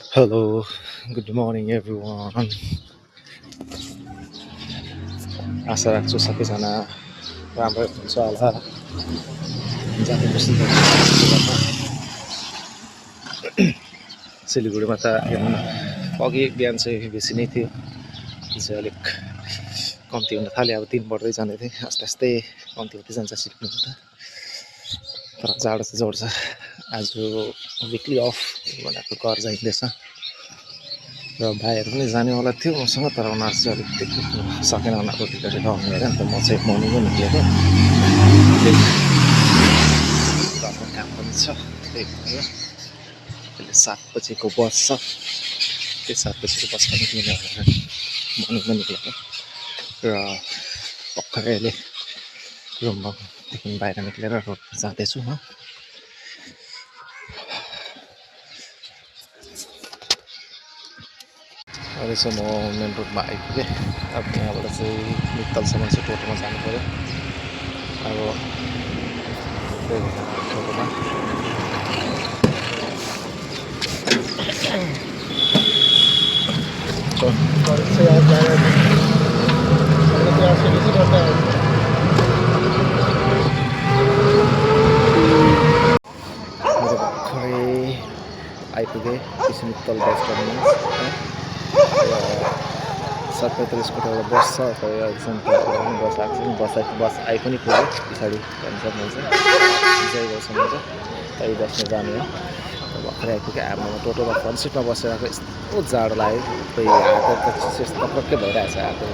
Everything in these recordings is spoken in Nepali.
Hello, good morning everyone. आशा राख्छु सबैजना राम्रै हुनुहुन्छ होला। जाति सिलगढीमा त हेर्नु न अघि बिहान चाहिँ बेसी नै थियो, चाहिँ अलिक कम्ती हुन थाल्यो। अब दिन बढ्दै जाँदै थियो, आस्ते आस्ते कम्ती हुँदै जान्छ सिलगढीमा त। तर जाडो चाहिँ जोड छ। आज विकली अफ भनेको घर जाइँदैछ र भाइहरू पनि जानेवाला थियो मसँग, तर उनीहरू चाहिँ अलिक टिकट सकेन, उनीहरूको टिकट आउने अरे। अन्त म चाहिँ मर्निङमै निक्लेको, घरमा काम पनि छ, त्यही भएर अहिले 7 बजेको बस छ, त्यही 7 बजेको बसमा निक्लिने भनेर मर्निङमै निक्लेको र भर्खरै अहिले रुमदेखि बाहिर निक्लेर रोडमा जाँदैछु म। अहिले चाहिँ म मेन रोडमा आइपुगेँ। अब यहाँबाट चाहिँ मित्तलसम्म चाहिँ टोटोमा जानु पऱ्यो। अब त्यही टोटोमा मेरो भर्खरै आइपुगेँ मित्तल बस टर्मिनस। 7:35को एउटा बस छ, तर अहिलेसम्म बस आएको छैन। बस आइ पनि पुग्यो, पछाडि हेर्नु सक्नुहुन्छ जयगाउँसम्म छ, त्यही बसमा जाने हो। भर्खरै आइपुग्यो। अब म टोटोमा फ्रन्ट सिटमा बसेर आएको, यस्तो जाडो लाग्यो। खोइ हातहरू त चिसो टक्कै भइरहेको छ हातहरू।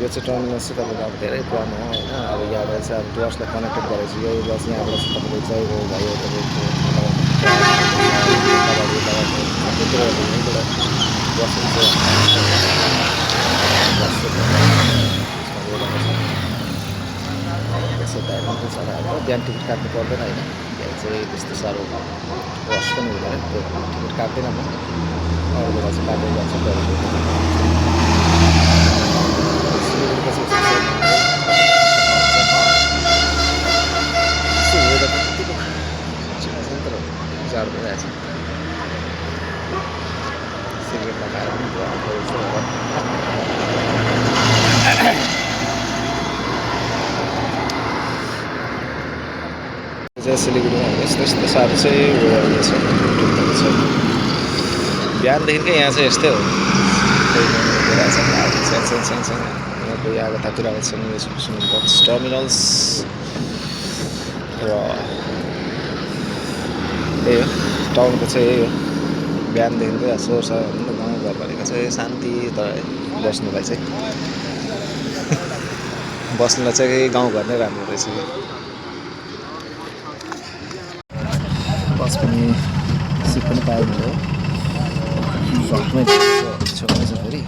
यो चाहिँ टर्मिनस चाहिँ तपाईँको अब धेरै पुरानो हो होइन। अब यहाँबाट चाहिँ अब डुवर्सलाई कनेक्टेड गरेको छ यो बस। यहाँबाट चाहिँ तपाईँको जयगाउँ भयो, तपाईँको बसहरू बिहान टिकट काट्नु पर्दैन होइन। बिहान चाहिँ त्यस्तो साह्रो रस पनि हुँदैन, त्यो टिकट काट्दैन म, अरू बेला चाहिँ काटेर जान्छ। जाडो भइरहेको छ, सिगरेट लगाएर पनि सिलगढीमा यस्तो यस्तो साह्रो चाहिँ उयो छ। बिहानदेखिकै यहाँ चाहिँ यस्तै हो, यहाँको यहाँको थाकिरहेको छ बस टर्मिनल्स र त्यही हो टाउनको चाहिँ यही हो। बिहानदेखिकै सोर छ गाउँ घर भनेको चाहिँ शान्ति, तर बस्नुलाई चाहिँ बस्नुलाई चाहिँ गाउँघर नै राम्रो रहेछ। बस पनि सिट पनि पायो भने छेउमै छ फेरि,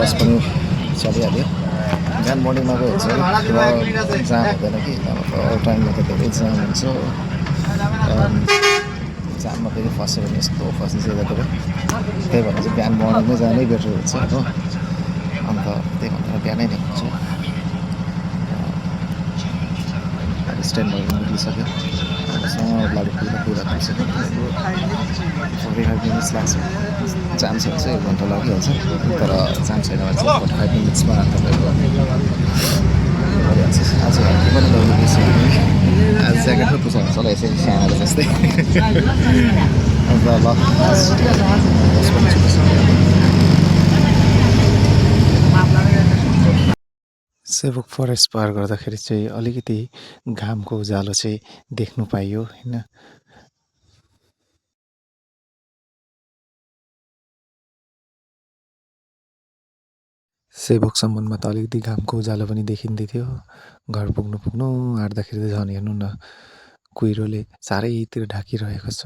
बस पनि चलिहाल्यो। बिहान मर्निङमा गयो भने चाहिँ जाम हुँदैन कि, अरू टाइममा त धेरै जाम हुन्छ। जाममा फेरि फस्यो भने यस्तो फसिन्छ यतातिर, त्यही भएर चाहिँ बिहान मर्निङमै जानै बेटर हुन्छ हो। अन्त त्यही भनेर बिहानै निक्लिन्छ। स्ट्यान्ड भएर निक्लिसक्यो, लाडु पुग्दा 45 मिनट्स लाग्छ। जाम छ भने चाहिँ 1 घन्टा लागिहाल्छ, तर जाम छैन भने चाहिँ 45 मिनट्समा तपाईँको भइहाल्छ। आज हल्की पनि लगाउनु बेसी, आज ज्याकेट पो पुसाएको छ होला यसरी सानो जस्तै। अन्त ल बस पनि छुट्टिसक्यो। सेभोक फरेस्ट पार गर्दाखेरि चाहिँ अलिकति घामको उज्यालो चाहिँ देख्नु पाइयो होइन। सेभोकसम्ममा त अलिकति घामको उज्यालो पनि देखिँदै थियो। घर पुग्नु आँट्दाखेरि त झन् हेर्नु न, कुहिरोले चारैतिर ढाकिरहेको छ।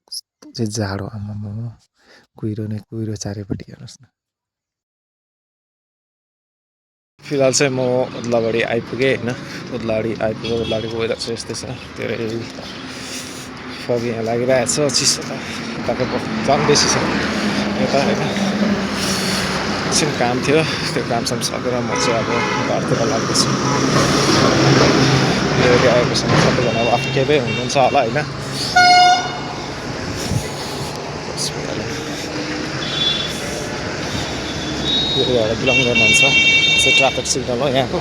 कस्तो चाहिँ जाडो, आमामा, कुहिरो नै कुहिरो चारैपट्टि। हेर्नुहोस् न। फिलहाल चाहिँ म ओद्लाबाडी आइपुगेँ होइन। ओद्लाबाडीको वेदर चाहिँ यस्तै छ, धेरै फगी यहाँ लागिरहेको छ। चिसो त यताको झन् बेसी छ यता होइन। एकछिन काम थियो, त्यो कामसम्म सकेर म चाहिँ अब घरतिर लाग्दैछु। यो एरिया आएकोसँग सबैजना अब आफ्नो केही हुनुहुन्छ होला होइन। अस्पताल यो एउटा बिलङ गर्नुहुन्छ चाहिँ ट्राफिक सिग्नल हो यहाँको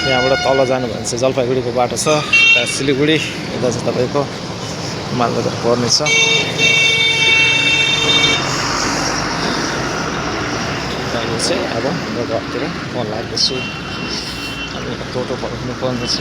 यहाँबाट तल जानु भने चाहिँ जलपाइगुडीको बाटो छ त्यहाँ सिलिगुडी यता चाहिँ तपाईँको मालबजार पर्नेछ यो चाहिँ अब म घरतिर फोन लाग्दैछु अनि टोटो पर्खिनु पर्नेछ